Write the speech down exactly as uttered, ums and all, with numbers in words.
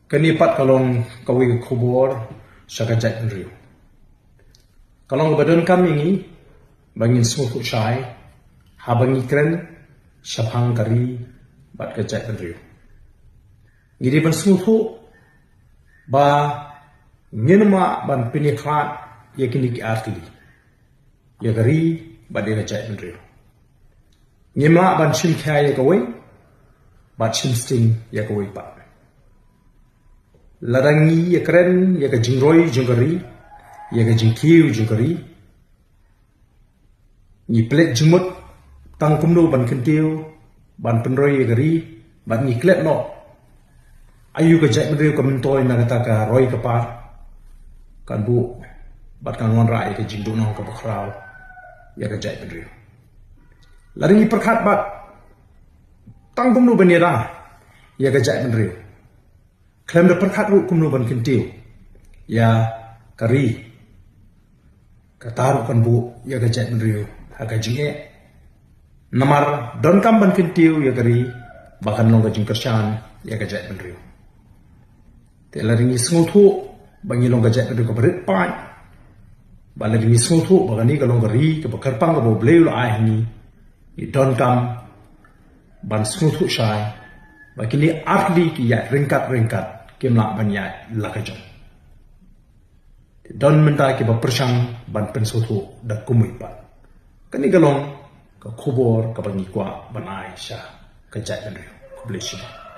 Kane pat ka long kawei ka khubor sha ka jaitbynriew. Ka long kaba donkam ïa ngi ba ngin sngewthuh shai haba ngi kren shaphang ka ri bad ka jaitbynriew. Ngi dei ban sngewthuh ba ngim lah ban pynïakhlad ïa kine ki artylli, ïa ka ri bad ïa ka jaitbynriew. Ngim lah ban shim khia ïa kawei bad shim sting ïa kawei pat. Lada ngi ïakren ïa ka jingroi jong ka ri, ïa ka jingkiew jong ka ri, ngi pynleit jingmut tang kumno ban kyntiew, ban pynroi ïa ka ri, bad ngi klet noh aïu ka jaitbynriew ka myntoi na kata ka roi ka par, kan buh bad kan wanrah ïa ka jingduhnong kaba khraw ïa ka jaitbynriew. Lada ngi pyrkhat bad tang kumno ban ïada ïa ka jaitbynriew khlem da pyrkhat ruh kumno ban kyntiew ïa ka ri, kata ruh kan buh ïa ka jaitbynriew ha ka jingeh. Namar donkam ban kyntiew ïa ka ri ba kan long ka jingkyrshan ïa ka jaitbynriew. Te lada ngi sngewthuh ba ngi long ka jaitbynriew kaba rit paid, ba lada ngi sngewthuh ba kane ka long ka ri kaba kyrpang kaba U Blei u la ai ha ngi, ngi donkam ban sngewthuh shai ba kine artylli ki ïaid ryngkat ryngkat, kim lah ban ïaid la ka jong. Te don mynta kiba pyrshang ban pynsngewthuh da kumwei pat. Kane ka long ka khubor kaba ngi kwah ban ai sha ka jaitbynriew. Khublei shibun.